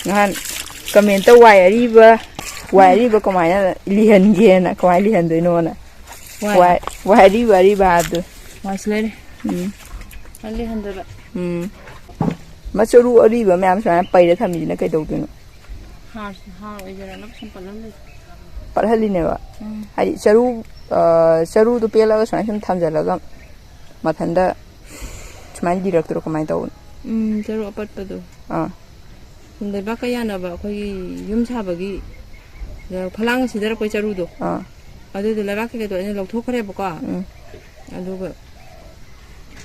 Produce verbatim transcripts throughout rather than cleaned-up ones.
ꯅꯍꯥꯟ ꯀꯃꯦꯟꯇ ꯋꯥꯏ ꯑꯔꯤꯕ, ꯋꯥꯏ ꯑꯔꯤꯕ ꯀꯃꯥꯏꯅ ꯂꯤꯍꯟꯒꯦꯅ, ꯀꯃꯥꯏꯅ ꯂꯤꯍꯟꯗꯣꯏꯅꯣꯅ? ꯋꯥꯏ꯫ ꯋꯥꯏ, ꯋꯥꯏ ꯑꯔꯤꯕ, ꯑꯔꯤꯕ ꯍꯥꯏꯕꯗꯨ꯫ ꯋꯥꯏꯁꯨ ꯂꯩꯔꯦ꯫ ꯎꯝ꯫ ꯂꯤꯍꯟꯗꯣꯏꯕ꯫ ꯎꯝ꯫ ꯃꯆꯔꯨ ꯑꯔꯤꯕ ꯃꯌꯥꯝ ꯁꯨꯃꯥꯏꯅ ꯄꯩꯔ ꯊꯝꯃꯤꯁꯤꯅ ꯀꯩꯗꯧꯗꯣꯏꯅꯣ? ꯍꯥꯔ, ꯍꯥꯔ ꯑꯣꯏꯖꯔꯅꯕ ꯁꯨꯝ ꯄꯠꯍꯜꯂꯤ꯫ ꯄꯠꯍꯜꯂꯤꯅꯦꯕ꯫ ꯎꯝ꯫ ꯍꯥꯏꯗꯤ ꯆꯔꯨ, ꯑ, ꯆꯔꯨꯗꯣ ꯄꯦꯜꯂꯒ ꯁꯨꯃꯥꯏꯅ ꯁꯨꯝ ꯊꯝꯖꯤꯜꯂꯒ ꯃꯊꯟꯇ ꯁꯨꯃꯥꯏꯅ ꯂꯤꯔꯛꯇ꯭ꯔꯣ, ꯀꯃꯥꯏꯅ ꯇꯧꯕꯅꯣ? ꯎꯝ, ꯆꯔꯨ ꯑꯄꯠꯄꯗꯣ꯫ ꯑꯥ꯫ ꯂꯩꯕꯥꯛꯀ ꯌꯥꯅꯕ ꯑꯩꯈꯣꯏꯒꯤ ꯌꯨꯝ ꯁꯥꯕꯒꯤ ꯐꯂꯥꯡ ꯁꯤꯗꯔꯛꯄꯩ ꯆꯔꯨꯗꯣ꯫ ꯑꯥ꯫ ꯑꯗꯨꯗꯣ ꯂꯩꯕꯥꯛ ꯀꯩꯀꯩꯗꯣ ꯑꯩꯅ ꯂꯧꯊꯣꯛꯈ꯭ꯔꯦꯕꯀꯣ꯫ ꯎꯝ꯫ ꯑꯗꯨꯒ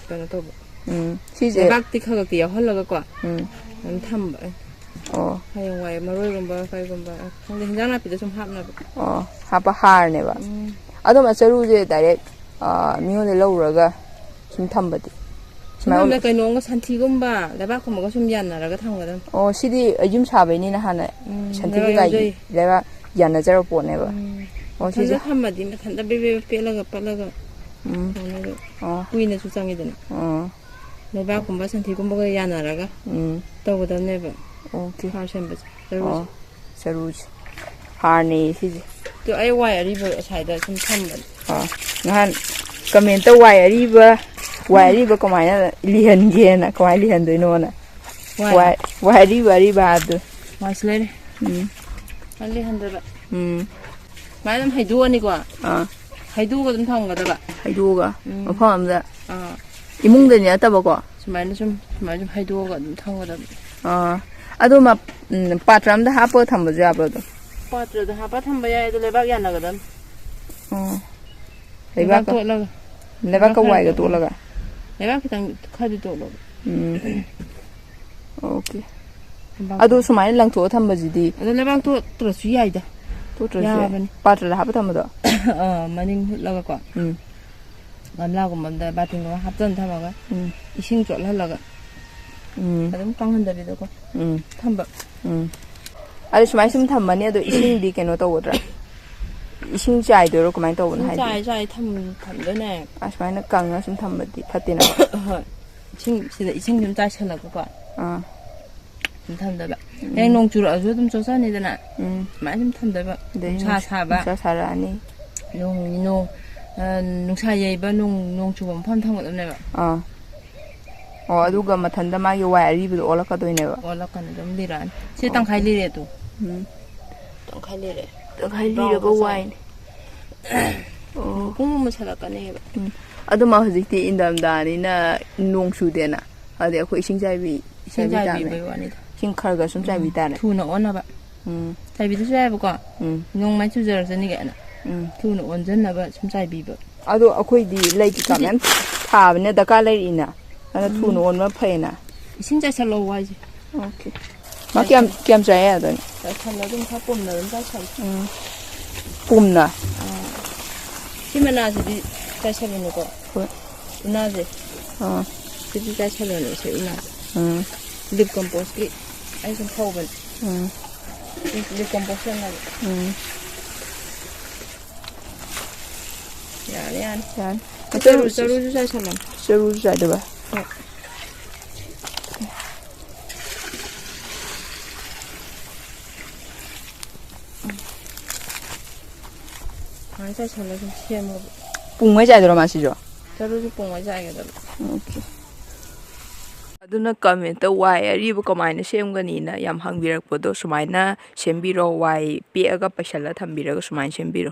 ꯀꯩꯅꯣ ꯇꯧꯕ꯫ ꯎꯝ꯫ ꯁꯤꯁꯦ ꯂꯩꯕꯥꯛꯇꯤ ꯈꯔ ꯈꯛꯇꯤ ꯌꯥꯎꯍꯜꯂꯒ ꯀꯣ꯫ ꯎꯝ꯫ ꯑꯗꯨꯝ ꯊꯝꯕ꯫ ꯑꯣ꯫ ꯍꯌꯦꯡꯋꯥꯏ ꯃꯔꯣꯏꯒꯨꯝꯕ ꯀꯩꯒꯨꯝꯕ, ꯈꯪꯗꯦ, ꯍꯤꯟꯖꯥꯡ ꯅꯥꯄꯤꯗ ꯁꯨꯝ ꯍꯥꯞꯅꯕ꯫ ꯑꯣ, ꯍꯥꯞꯄ ꯍꯥꯔꯅꯦꯕ꯫ ꯎꯝ꯫ ꯑꯗꯨꯝ ꯆꯔꯨꯁꯦ ꯗꯥꯏꯔꯦꯛ, ꯑ, ꯃꯤꯉꯣꯟꯗ ꯂꯧꯔꯨꯔꯒ ꯁꯨꯝ ꯊꯝꯕꯗꯤ? ꯁꯨꯃꯥꯏꯅ ꯁꯨꯝ ꯊꯝꯕꯗ ꯀꯩꯅꯣꯝꯒ, ꯁꯟꯊꯤꯒꯨꯝꯕ, ꯂꯩꯕꯥꯛꯀꯨꯝꯕꯒ ꯁꯨꯝ ꯌꯥꯟꯅꯔꯒ ꯊꯝꯒꯗꯕꯅꯤ꯫ ꯑꯣ, ꯁꯤꯗꯤ ꯌꯨꯝ ꯁꯥꯕꯩꯅꯤꯅ ꯍꯥꯟꯅ ꯎꯝ, ꯁꯟꯊꯤ ꯂꯩꯕꯥꯛ ꯀꯩꯀꯥ ꯌꯥꯎꯖꯩ꯫ ꯂꯩꯕꯥꯛ ꯌꯥꯟꯅꯖꯔꯕ ꯄꯣꯠꯅꯦꯕ꯫ ꯎꯝ꯫ ꯑꯣ, ꯃꯊꯟꯇ ꯁꯤꯁꯦ ꯊꯝꯃꯗꯤ ꯃꯊꯟꯇ ꯕꯦꯕꯦ ꯄꯦꯠꯂꯒ ꯄꯠꯂꯒ ꯎꯝ꯫ ꯀꯩꯅꯣꯗꯣ ꯑꯣ꯫ ꯀꯨꯏꯅꯁꯨ ꯆꯪꯉꯤꯗꯅ꯫ ꯑꯣ꯫ ꯂꯩꯕꯥꯛꯀꯨꯝꯕ ꯁꯟꯊꯤꯒꯨꯝꯕꯒ ꯌꯥꯅꯔꯒ ꯎꯝ꯫ ꯇꯧꯒꯗꯕꯅꯦꯕ꯫ ꯑꯣꯀꯦ꯫ ꯍꯥꯔ ꯁꯦꯝꯕꯁꯦ꯫ ꯆꯔꯨꯁꯦ꯫ ꯑꯣ꯫ ꯆꯔꯨꯁꯦ꯫ ꯍꯥꯔꯅꯦꯌꯦ ꯁꯤꯁꯦ꯫ ꯑꯗꯣ ꯑꯩ ꯋꯥꯏ ꯑꯔꯤꯕ ꯑꯁ꯭ꯋꯥꯏꯗ ꯁꯨꯝ ꯊꯝꯕꯅꯦ꯫ ꯑꯥ꯫ ꯅꯍꯥꯟ ꯀꯃꯦꯟꯇ ꯋꯥꯏ ꯑꯔꯤꯕ, ꯋꯥꯏ ꯑꯔꯤꯕ ꯀꯃꯥꯏꯅ ꯂꯤꯍꯟꯒꯦꯅ, ꯀꯃꯥꯏꯅ ꯂꯤꯍꯟꯗꯣꯏꯅꯣꯅ? ꯋꯥꯏ꯫ ꯋꯥꯏ, ꯋꯥꯏ ꯑꯔꯤꯕ, ꯑꯔꯤꯕ ꯍꯥꯏꯕꯗꯨ꯫ ꯋꯥꯏꯁꯤ ꯂꯩꯔꯦ꯫ ꯎꯝ꯫ ꯂꯤꯍꯟꯗꯣꯏꯕ꯫ ꯎꯝ꯫ ꯁꯨꯃꯥꯏꯅ ꯑꯗꯨꯝ ꯍꯩꯗꯣꯛꯑꯅꯤꯀꯣ꯫ ꯑꯥ꯫ ꯍꯩꯗꯣꯛꯑꯒ ꯑꯗꯨꯝ ꯊꯝꯒꯗꯕ꯫ ꯍꯩꯗꯣꯛꯑꯒ ꯎꯝ꯫ ꯃꯐꯝ ꯑꯃꯗ꯫ ꯑꯥ꯫ ꯏꯃꯨꯡꯗꯅꯤ ꯅꯠꯇꯕꯀꯣ? ꯁꯨꯃꯥꯏꯅ ꯁꯨꯝ, ꯁꯨꯃꯥꯏꯅ ꯁꯨꯝ ꯍꯩꯗꯣꯛꯑꯒ ꯑꯗꯨꯝ ꯊꯝꯒꯗꯕ꯫ ꯑꯥ꯫ ꯑꯗꯣ ꯃ-, ꯎꯝ, ꯄꯥꯇ꯭ꯔ ꯑꯝꯗ ꯍꯥꯞꯄꯒ ꯊꯝꯕꯁꯨ ꯌꯥꯕ꯭ꯔꯣ ꯑꯗꯨꯝ? ꯄꯥꯇ꯭ꯔꯗ ꯍꯥꯞꯄ ꯊꯝꯕ ꯌꯥꯏ, ꯑꯗꯣ ꯂꯩꯕꯥꯛ ꯌꯥꯟꯅꯒꯗꯕꯅꯤ꯫ ꯑꯣ꯫ ꯂꯩꯕꯥꯛ ꯂꯩꯕꯥꯛꯀ-, ꯇꯣꯠꯂꯒ꯫ ꯂꯩꯕꯥꯛꯀ ꯂꯩꯕꯥꯛ ꯈꯔ ꯋꯥꯏꯒ ꯇꯣꯠꯂꯒ꯫ ꯇꯣꯠꯂꯒ? ꯂꯩꯕꯥꯛ ꯈꯤꯇꯪ ꯈꯔꯗꯤ ꯇꯣꯠꯂꯣꯕ꯫ ꯎꯝ꯫ ꯑꯣꯀꯦ꯫ ꯂꯩꯕꯥꯛ ꯑꯗꯣ ꯇꯣꯠ-, ꯁꯨꯃꯥꯏꯅ ꯂꯪꯊꯣꯛꯑ ꯊꯝꯕꯁꯤꯗꯤ? ꯑꯗꯣ ꯂꯩꯕꯥꯛ ꯇꯣꯠꯇ꯭ꯔꯁꯨ ꯌꯥꯏꯗ꯫ ꯇꯣꯠꯇ꯭ꯔꯁꯨ ꯌꯥꯏ? ꯌꯥꯕꯅꯤ꯫ ꯄꯥꯇ꯭ꯔꯗ ꯍꯥꯞꯄ ꯊꯝꯕꯗꯣ? ꯑꯥ, ꯃꯅꯤꯡ ꯍꯨꯠꯂꯒꯀꯣ꯫ ꯎꯝ꯫ ꯒꯝꯂꯥꯒꯨꯝꯕ ꯑꯝꯗ ꯕꯥꯇꯤꯟꯒꯨꯝꯕ ꯍꯥꯞꯆꯟ ꯊꯝꯃꯒ ꯎꯝ꯫ ꯏꯁꯤꯡ ꯆꯣꯠꯍꯜꯂꯒ ꯎꯝ꯫ ꯑꯗꯨꯝ ꯀꯪꯍꯟꯗꯕꯤꯗꯀꯣ ꯎꯝ꯫ ꯊꯝꯕ꯫ ꯎꯝ꯫ ꯑꯗꯨ ꯁꯨꯃꯥꯏꯅ ꯁꯨꯝ ꯊꯝꯃꯅꯤ, ꯑꯗꯣ ꯏꯁꯤꯡꯗꯤ ꯀꯩꯅꯣ ꯇꯧꯒꯗ꯭ꯔꯥ? ꯏꯁꯤꯡ ꯆꯥꯏꯗꯣꯏꯔꯣ? ꯀꯃꯥꯏꯅ ꯇꯧꯕꯅꯣ ꯏꯁꯤꯡ ꯍꯥꯏꯗꯤ? ꯆꯥꯏ, ꯆꯥꯏ ꯊꯝ-, ꯊꯝꯗꯣꯏꯅꯦ꯫ ꯑꯁꯨꯃꯥꯏꯅ ꯀꯪꯉ ꯁꯨꯝ ꯊꯝꯕꯗꯤ ꯐꯠꯇꯦꯅꯀꯣ? ꯍꯣꯏ꯫ ꯏꯁꯤꯡ, ꯁꯤꯗ ꯏꯁꯤꯡ ꯁꯨꯝ ꯆꯥꯏꯁꯜꯂꯒꯀꯣ꯫ ꯑꯥ꯫ ꯊꯝꯗꯕ꯫ ꯍꯌꯦꯡ ꯅꯣꯡ ꯆꯨꯔꯛꯑꯁꯨ ꯑꯗꯨꯝ ꯆꯣꯠꯆꯅꯤꯗꯅ꯫ ꯎꯝ꯫ ꯑꯗꯨꯃꯥꯏꯅ ꯑꯗꯨꯝ ꯊꯝꯗꯕ꯫ ꯑꯗꯩ ꯅꯨꯡꯁꯥ ꯅꯨꯡꯁꯥ ꯁꯥꯕ꯫ ꯅꯨꯡꯁꯥ ꯁꯥꯔꯛꯑꯅꯤ꯫ ꯅꯣꯡ, ꯅꯣꯡ, ꯑ, ꯅꯨꯡꯁꯥ ꯌꯩꯕ, ꯅꯣꯡ, ꯅꯣꯡ ꯆꯨꯕ ꯃꯐꯝ ꯊꯝꯒꯗꯕꯅꯦꯕ꯫ ꯑꯥ꯫ ꯑꯣ, ꯑꯗꯨꯒ ꯃꯊꯟꯇ ꯃꯥꯒꯤ ꯋꯥꯏ ꯑꯔꯤꯕꯗꯣ ꯑꯣꯜꯂꯛꯀꯗꯣꯏꯅꯦꯕ꯫ ꯑꯣꯜꯂꯛꯀꯅꯤ, ꯑꯗꯨꯝ ꯂꯤꯔꯛꯑꯅꯤ꯫ ꯁꯤ ꯑꯣ꯫ ꯇꯪꯈꯥꯏ ꯂꯤꯔꯦ ꯑꯗꯨ꯫ ꯎꯝ꯫ ꯇꯪꯈꯥꯏ ꯂꯤꯔꯦ꯫ ꯇꯪꯈꯥꯏ ꯕ꯭ꯔꯥꯎꯟ ꯂꯤꯔꯕ ꯈꯔ ꯆꯪꯉꯦ꯫ ꯋꯥꯏꯅꯦ꯫ ꯑꯣ꯫ ꯄꯨꯡꯃꯨ ꯃꯨꯁꯜꯂꯛꯀꯅꯦꯕ꯫ ꯎꯝ꯫ ꯑꯗꯨ ꯃꯥ ꯍꯧꯖꯤꯛꯇꯤ ꯏꯪꯊꯝꯊꯥꯅꯤꯅ ꯅꯣꯡ ꯆꯨꯗꯦꯅ꯫ ꯑꯗꯨꯗꯤ ꯑꯩꯈꯣꯏ ꯏꯁꯤꯡ ꯆꯥꯏꯕꯤ-, ꯏꯁꯤꯡ ꯆꯥꯏꯕꯤ ꯇꯥꯕꯅꯦ꯫ ꯆꯥꯏꯕꯤꯕꯩ ꯋꯥꯅꯤꯗ꯫ ꯏꯁꯤꯡ ꯈꯔ ꯈꯔ ꯁꯨꯝ ꯆꯥꯏꯕꯤ ꯎꯝ꯫ ꯇꯥꯔꯦ꯫ ꯊꯨꯅ ꯑꯣꯟꯅꯕ꯫ ꯎꯝ꯫ ꯆꯥꯏꯕꯤꯗꯁꯨ ꯌꯥꯏꯕꯀꯣ꯫ ꯎꯝ꯫ ꯅꯣꯡꯃꯥꯏ ꯆꯨꯖꯔꯛꯁꯅꯤ ꯀꯥꯏꯅ꯫ ꯎꯝ꯫ ꯊꯨꯅ ꯑꯣꯟꯁꯤꯟꯅꯕ ꯁꯨꯝ ꯆꯥꯏꯕꯤꯕ꯫ ꯑꯗꯣ ꯑꯩꯈꯣꯏꯗꯤ ꯂꯩ ꯀꯩꯀꯥ ꯃꯌꯥꯝ ꯊꯥꯕꯅꯤꯅ ꯗꯔꯀꯥꯔ ꯂꯩꯔꯛꯏꯅ꯫ ꯑꯗꯨꯅ ꯎꯝ꯫ ꯊꯨꯅ ꯑꯣꯟꯕ ꯐꯩꯌꯦꯅ꯫ ꯏꯁꯤꯡ ꯆꯥꯏꯁꯜꯂꯣ ꯍꯥꯏꯁꯦ꯫ ꯑꯣꯀꯦ꯫ ꯃꯥ ꯀꯌꯥꯝ, ꯀꯌꯥꯝ ꯆꯥꯏ ꯌꯥꯗꯣꯏꯅꯣ? ꯆꯥꯏꯁꯜꯂꯣ, ꯑꯗꯨꯝ ꯈꯔ ꯄꯨꯝꯅ ꯑꯗꯨꯝ ꯆꯥꯏꯁꯜꯂꯣ꯫ ꯎꯝ꯫ ꯄꯨꯝꯅ? ꯑꯥ꯫ ꯁꯤ ꯃꯅꯥꯁꯤꯗꯤ ꯆꯥꯏꯁꯜꯂꯨꯅꯨꯀꯣ꯫ ꯍꯣꯏ꯫ ꯎꯅꯥꯁꯦ꯫ ꯑꯥ꯫ ꯁꯤꯗꯤ ꯆꯥꯏꯁꯜꯂꯨꯅꯨ, ꯁꯤ ꯎꯅꯥꯁꯦ꯫ ꯎꯝ꯫ ꯂꯤꯞ ꯀꯝꯄꯣꯁꯀꯤ ꯑꯩ ꯁꯨꯝ ꯐꯧꯕꯅꯦ꯫ ꯎꯝ꯫ ꯂꯤꯞ ꯀꯝꯄꯣꯁ ꯁꯦꯝꯅꯕ꯫ ꯎꯝ꯫ ꯌꯥꯔꯦ, ꯌꯥꯔꯦ꯫ ꯌꯥꯔꯦ꯫ ꯆꯔꯨ, ꯆꯔꯨ, ꯆꯔꯨꯁꯨ ꯆꯥꯏꯁꯜꯂꯣ꯫ ꯆꯔꯨꯁꯨ ꯆꯥꯏꯗꯕ? ꯍꯣꯏ꯫ ꯁꯨꯃꯥꯏꯅ ꯆꯥꯏꯁꯜꯂꯒ ꯁꯨꯝ ꯁꯦꯝꯃꯣꯕ꯫ ꯄꯨꯡꯉꯩ ꯆꯥꯏꯗꯣꯏꯔꯣ ꯃꯥꯁꯤꯁꯨ? ꯆꯔꯨꯁꯨ ꯄꯨꯡꯉꯩ ꯆꯥꯏꯒꯗꯕ꯫ ꯑꯣꯀꯦ꯫ ꯑꯗꯨꯅ ꯀꯃꯦꯟꯇ ꯋꯥꯏ ꯑꯔꯤꯕ ꯀꯃꯥꯏꯅ ꯁꯦꯝꯒꯅꯤꯅ ꯌꯥꯝ ꯍꯪꯕꯤꯔꯛꯄꯗꯣ, ꯁꯨꯃꯥꯏꯅ ꯁꯦꯝꯕꯤꯔꯣ, ꯋꯥꯏ ꯄꯦꯛꯑꯒ ꯄꯩꯁꯜꯂ ꯊꯝꯕꯤꯔꯒ ꯁꯨꯃꯥꯏꯅ ꯁꯦꯝꯕꯤꯔꯣ꯫